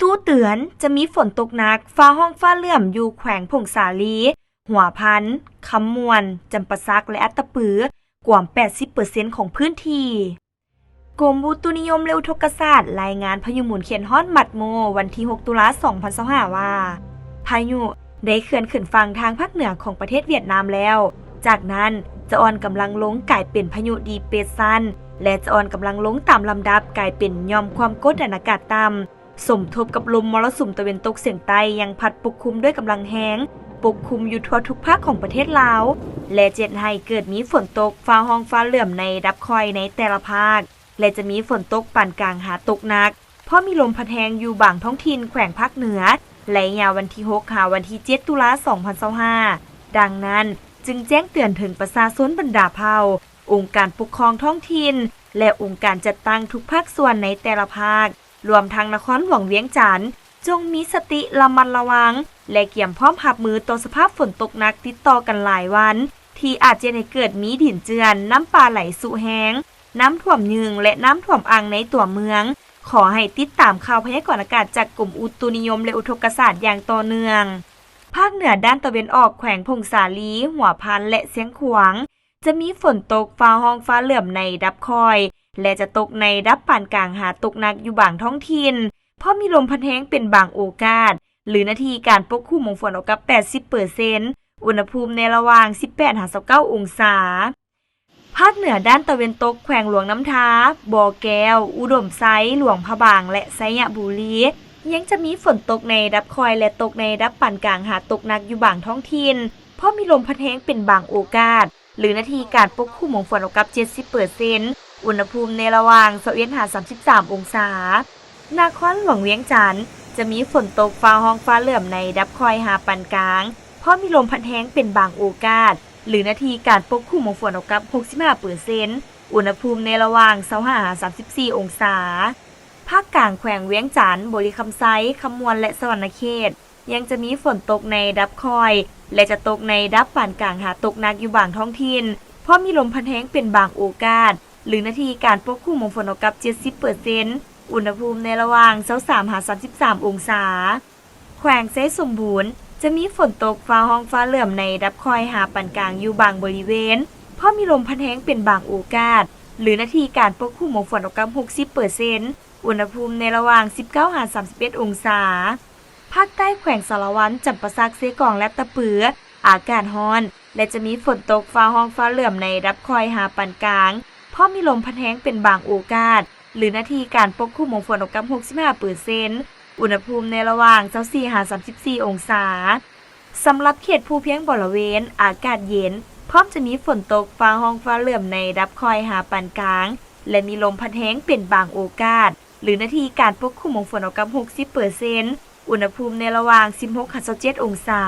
ຕູ້ເຕືອນ ຈະມີຝົນຕົກໜັກ, ຟ້າຮ້ອງຟ້າເຫຼື້ອມ ຢູ່ແຂວງຜົ້ງສາລີ, ຫົວພັນ, ຄຳມ່ວນ, ຈຳປາສັກ ແລະ ອັດຕະປື ກວມ ແປດສິບເປີເຊັນ ຂອງພື້ນທີ່. ກົມອຸຕຸນິຍົມ ແລະ ອຸທົກກະສາດ ລາຍງານພາຍຸໝູນເຂດຮ້ອນ ມັດໂມ ວັນທີຫົກ ຕຸລາ ສອງພັນຊາວຫ້າ ວ່າ ພາຍຸໄດ້ເຄື່ອນຂຶ້ນຝັ່ງທາງພາກເໜືອຂອງປະເທດຫວຽດນາມແລ້ວ. ຈາກນັ້ນຈະອ່ອນກຳລັງລົງກາຍເປັນພາຍຸດີເປຣສຊັນ ແລະ ຈະອ່ອນກຳລັງລົງຕາມລຳດັບ ກາຍເປັນຫຍ່ອມຄວາມກົດອາກາດຕ່ຳ ສົມທົບກັບລົມມໍລະສຸມຕາເວັນຕົກສຽງໃຕ້ ຍັງພັດປົກຄຸມດ້ວຍກຳລັງແຮງ ປົກຄຸມຢູ່ທົ່ວທຸກພາກຂອງປະເທດລາວ ແລະ ຈະເຮັດໃຫ້ເກີດມີຝົນຕົກ, ຟ້າຮ້ອງຟ້າເຫຼື້ອມໃນລະດັບຄ່ອຍໃນແຕ່ລະພາກ ແລະ ຈະມີຝົນຕົກປານກາງຫາຕົກໜັກ, ພ້ອມມີລົມພັດແຮງຢູ່ບາງທ້ອງຖິ່ນແຂວງພາກເໜືອ ໄລຍະວັນທີຫົກ ຫາວັນທີເຈັດ ຕຸລາ ສອງພັນຊາວຫ້າ. ດັ່ງນັ້ນ ຈຶ່ງແຈ້ງເຕືອນເຖິງປະຊາຊົນບັນດາເຜົ່າ, ອົງການປົກຄອງທ້ອງຖິ່ນ ແລະ ອົງການຈັດຕັ້ງທຸກພາກສ່ວນໃນແຕ່ລະພາກ ລວມທັງນະຄອນຫຼວງວຽງຈັນ ຈົ່ງມີສະຕິລະມັດລະວັງ ແລະ ກຽມພ້ອມຮັບມືຕໍ່ສະພາບຝົນຕົກໜັກຕິດຕໍ່ກັນຫຼາຍວັນ ທີ່ອາດຈະເຮັດໃຫ້ເກີດມີດິນເຈື່ອນ, ນ້ຳປ່າໄຫຼສຸແຮງ, ນ້ຳຖ້ວມຍືງ ແລະ ນ້ຳຖ້ວມອັ່ງໃນຕົວເມືອງ. ຂໍໃຫ້ຕິດຕາມຂ່າວພະຍາກອນອາກາດຈາກກົມອຸຕຸນິຍົມ ແລະ ອຸທົກກະສາດຢ່າງຕໍ່ເນື່ອງ. ພາກເໜືອດ້ານຕາເວັນອອກ ແຂວງຜົ້ງສາລີ, ຫົວພັນ ແລະ ຊຽງຂວາງ ຈະມີຝົນຕົກ, ຟ້າຮ້ອງຟ້າເຫຼື້ອມໃນລະດັບຄ່ອຍ ແລະ ຈະຕົກໃນລະດັບປານກາງຫາຕົກໜັກຢູ່ບາງທ້ອງຖິ່ນ, ພ້ອມມີລົມພັດແຮງເປັນບາງໂອກາດ ຫຼື ໜ້າທີ່ການປົກຄຸມຂອງຝົນເທົ່າກັບ ແປດສິບເປີເຊັນ, ອຸນຫະພູມໃນລະຫວ່າງ ສິບແປດ ຫາ ຊາວເກົ້າ ອົງສາ. ພາກເໜືອດ້ານຕາເວັນຕົກ ແຂວງຫຼວງນ້ຳທາ, ບໍ່ແກ້ວ, ອຸດົມໄຊ, ຫຼວງພະບາງ ແລະ ໄຊຍະບູລີ ຍັງຈະມີຝົນຕົກໃນລະດັບຄ່ອຍ ແລະ ຕົກໃນລະດັບປານກາງຫາຕົກໜັກຢູ່ບາງທ້ອງຖິ່ນ, ພ້ອມມີລົມພັດແຮງເປັນບາງໂອກາດ ຫຼື ໜ້າທີ່ການປົກຄຸມຂອງຝົນເທົ່າກັບ ເຈັດສິບເປີເຊັນ, ອຸນຫະພູມໃນລະຫວ່າງ ຊາວເອັດ ຫາ ສາມສິບສາມ ອົງສາ. ນະຄອນຫຼວງວຽງຈັນ ຈະມີຝົນຕົກ, ຟ້າຮ້ອງຟ້າເຫຼື້ອມໃນລະດັບຄ່ອຍຫາປານກາງ, ພ້ອມມີລົມພັດແຮງເປັນບາງໂອກາດ ຫຼື ໜ້າທີ່ການປົກຄຸມຂອງຝົນເທົ່າກັບ ຫົກສິບຫ້າເປີເຊັນ, ອຸນຫະພູມໃນລະຫວ່າງ ຊາວຫ້າ ຫາ ສາມສິບສີ່ ອົງສາ. ພາກກາງ ແຂວງວຽງຈັນ, ບໍລິຄຳໄຊ, ຄຳມ່ວນ ແລະ ສະຫວັນນະເຂດ ຍັງຈະມີຝົນຕົກໃນລະດັບຄ່ອຍ ແລະ ຈະຕົກໃນລະດັບປານກາງຫາຕົກໜັກຢູ່ບາງທ້ອງຖິ່ນ, ພ້ອມມີລົມພັດແຮງເປັນບາງໂອກາດ ຫຼື ໜ້າທີ່ການປົກຄຸມຂອງຝົນເທົ່າກັບ ເຈັດສິບເປີເຊັນ, ອຸນຫະພູມໃນລະຫວ່າງ ຊາວສາມ ຫາ ສາມສິບສາມ ອົງສາ. ແຂວງໄຊສົມບູນ ຈະມີຝົນຕົກ, ຟ້າຮ້ອງຟ້າເຫຼື້ອມໃນລະດັບຄ່ອຍຫາປານກາງຢູ່ບາງບໍລິເວນ, ພ້ອມມີລົມພັດແຮງເປັນບາງໂອກາດ ຫຼື ໜ້າທີ່ການປົກຄຸມຂອງຝົນເທົ່າກັບ ຫົກສິບເປີເຊັນ, ອຸນຫະພູມໃນລະຫວ່າງ ສິບເກົ້າ ຫາ ສາມສິບເອັດ ອົງສາ. ພາກໃຕ້ ແຂວງສາລະວັນ, ຈຳປາສັກ, ເຊກອງ ແລະ ອັດຕະປື ອາກາດຮ້ອນ ແລະ ຈະມີຝົນຕົກ, ຟ້າຮ້ອງຟ້າເຫຼື້ອມໃນລະດັບຄ່ອຍຫາປານກາງ, ພ້ອມມີລົມພັດແຮງເປັນບາງໂອກາດ ຫຼື ໜ້າທີ່ການປົກຄຸມຂອງຝົນເທົ່າກັບ ຫົກສິບຫ້າເປີເຊັນ, ອຸນຫະພູມໃນລະຫວ່າງ ຊາວສີ່ ຫາ ສາມສິບສີ່ ອົງສາ. ສຳລັບເຂດພູພຽງບໍລະເວນ ອາກາດເຢັນ, ພ້ອມຈະມີຝົນຕົກ, ຟ້າຮ້ອງຟ້າເຫຼື້ອມໃນລະດັບຄ່ອຍຫາປານກາງ ແລະ ມີລົມພັດແຮງເປັນບາງໂອກາດ ຫຼື ໜ້າທີ່ການປົກຄຸມຂອງຝົນເທົ່າກັບ ຫົກສິບເປີເຊັນ, ອຸນຫະພູມໃນລະຫວ່າງ ສິບຫົກ ຫາ ຊາວເຈັດ ອົງສາ.